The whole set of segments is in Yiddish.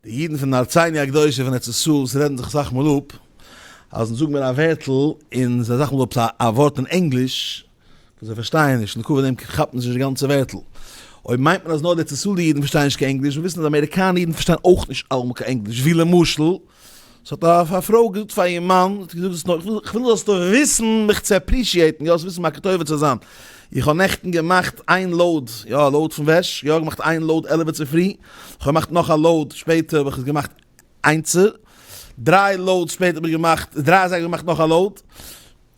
די אידן פון ארצינו הקדושה פון ארץ ישראל וואס רעדן זיך אסאך מאל אפ אז אונז זאגן מיר א ווערטל און זיי זאגן אפ א ווארט אין ענגליש וואס זיי פארשטייען נישט און לכבוד דעם כאפן זיי נישט די גאנצע ווערטל. אויב מיינט מען אז נאר די ארץ ישראל'דיגע אידן פארשטייען נישט קיין ענגליש, מיר וויסן אז אמעריקאנער אידן פארשטייען אויך נישט אלעמאל קיין ענגליש, ווי למשל, ס'האט א פרוי געזאגט פאר איר מאן, האט געזאגט זאלסט נאר, איך וויל זאלסט וויסן מיך צו appreciate ן, יא, זאלסט וויסן מכיר טובה צו זיין, איך האב נעכטן געמאכט איין load, יא, א load פון וועש, יא, געמאכט איין load עלעווע צופרי, איך האב געמאכט נאך א load שפעטער האב איך עס געמאכט איינסער, דריי loads שפעטער האב איך געמאכט, דריי אזייגער געמאכט נאך א load,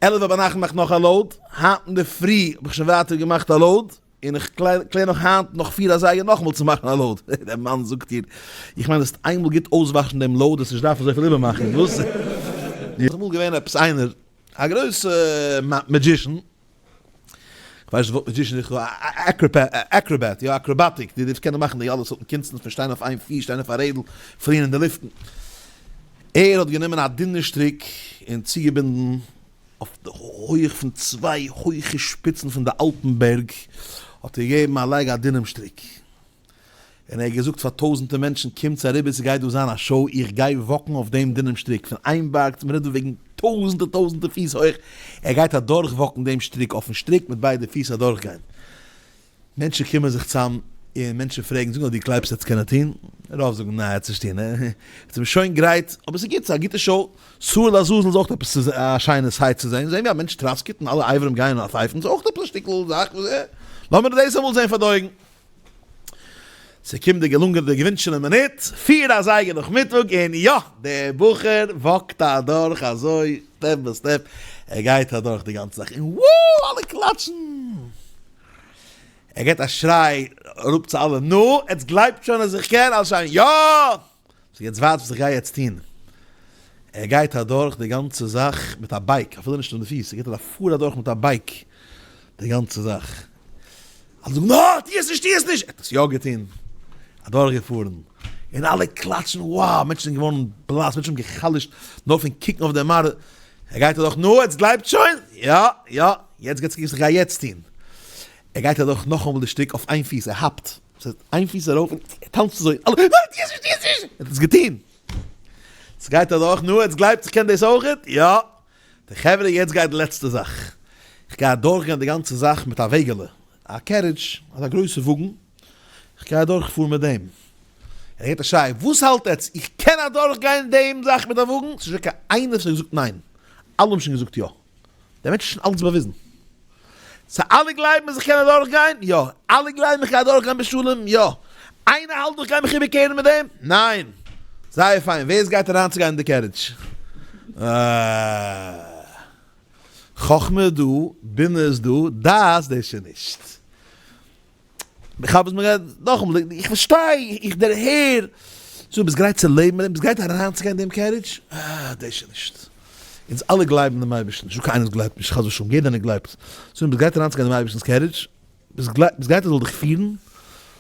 עלעווע ביינאכט געמאכט נאך א load, היינט אינדערפרי האב איך שוין ווייטער געמאכט א load. און איך קלער נאך היינט נאך פיר אזייגער נאכאמאל צו מאכן א load. דער מאן זאגט איר, איך מיין זאלסט איינמאל גוט אויסוואשן דעם load וועסט נישט דארפן אזויפיל איבערמאכן. וואס? איז אמאל געווען עפעס איינער א גרויסע magician, כ'ווייס נישט ווארט magician איז acrobat, יא acrobatic, די וואס קענען מאכן די אלע סארטן קונצן פון שטיין אויף איין פיס, שטיין אויף א רעדל, פליען אין די לופטן. ער האט גענומען א דינע שטריק און צוגעבינדן אויף די הויך פון צוויי הויכע שפיצן פון די אלפן בערג האט ער געגעבן א לייג א דינעם שטריק, און ער האט געזאגט פאר טויזנטער מענטשן, קומטס אריבער ס'גייט דא זיין א show, איך גיי walk ן אויף דעם דינעם שטריק פון איין בארג צום מ'רעדט דא וועגן טויזנטער טויזנטער פיס הויך, ער גייט אדורך walk ן דעם שטריק אויפן שטריק מיט ביידע פיס אדורכגיין. מענטשן קומען זיך צאם און מענטשן פרעגן, זאג נאר דו גלייבסט עטס קענען טון? רוב זאגן ניין עטס נישט טון, עטס זענען שוין גרייט, אבער ס'איז גוט, ס'איז א גוטע show, שעיר לעזאזל איז אויך עפעס א שיינע sight צו זען, זען ווי א מענטש טראסקעט און אלע אברים גייען אויף פייפן איז אויך עפעס א שטיקל זאך, לאמיר דאס אמאל זען פאר די אויגן. ס'קומט די געלונגענע די געווינטשענע מינוט, פיר אזייגער נאכמיטאג, און יא! דער בחור walk ט אדורך אזוי step by step, ער גייט אדורך די גאנצע זאך, און וואו! אלע קלאטשן! ער געט א שריי אראפ צו אלע, נו, עטס גלייבט שוין אז איך קען? אלע שרייען, יא! סאו יעצט ווארט וואס איך גיי יעצט טון. ער גייט אדורך די גאנצע זאך מיט א bike, אפילו נישט אויף די פיס, ער גייט אזא פאר אדורך מיט א bike די גאנצע זאך. אלע זאגן, נא, טו עס נישט, טו עס נישט! ער האט עס יא געטון, אדורכגעפארן, און אלע קלאטשן, wow, מענטשן זענען געווארן בלאס, מענטשן האבן גע'חלש'ט נאר פון קוקן אויף די מראה. ער גייט אדורך, נו, עטס גלייבט שוין? יא, יא, יעצט גייטס קוקן וואס איך גיי יעצט טון. ער גייט אדורך נאכאמאל די שטריק אויף איין פיס, ער האפט, איין פיס ארויף און ער טאנצט אזוי, אלע, ניין, טו עס נישט, טו עס נישט! ער האט עס געטון! ס'גייט אדורך, נו, עטס גלייבטס איך קען דאס אויכעט? יא! די חברה, יעצט גייט די לעצטע זאך, איך גיי אדורכגיין די גאנצע זאך מיט א וועגעלע, א carriage, אזא גרויסע וואגן, איך גיי אדורכפארן מיט דעם. ער געבט א שריי, וואס האלט עטס, איך קען אדורכגיין דעם זאך מיט א וואגן? ס'איז נישטא קיין איינער וואס האט געזאגט ניין, אלע האבן שוין געזאגט יא. דער מענטש האט שוין אלץ באוויזן. so אלע גלייבן אז איך קען אדורכגיין? יא. אלע גלייבן איך גיי אדורכגיין בשלום? יא. איינער האלט איך גיי מיך איבערקערן מיט דעם? ניין. זייער פיין, ווער איז גרייט אריינצוגיין אין די carriage? אה. חכמה איז דא, בינה איז דא, דעת דאס שוין נישט. איך האב עס מיר נאכאמאל, איך פארשטיי, איך דערהער, so ביסט גרייט צו לעבן מיט דעם, ביסט גרייט אריינצוגיין אין דעם carriage? אה, דאס שוין נישט. אונז אלע גלייבן דעם אייבערשטן, נישטא קיין איינער וואס גלייבט נישט, חס ושלום, יעדער איינער גלייבט. so ביסט גרייט אריינצוגיין אין דעם אייבערשטנ'ס carriage? ביסט גרייט ער זאל דיך פירן?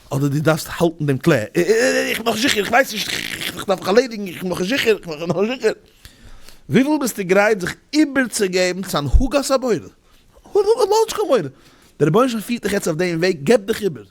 אדער דו דארפסט האלטן דעם קלע? איך בין נאך נישט זיכער, איך ווייס נישט, איך דארף מיך ערלעדיגן, איך בין נאך נישט זיכער, איך בין נאך נישט זיכער. וויפיל ביסטו גרייט זיך איבערצוגעבן צו הנהגת הבורא? לאז נישט קיין מורא, דער רבונו של עולם פירט דיך יעצט אויף דעם וועג, געב דיך איבער.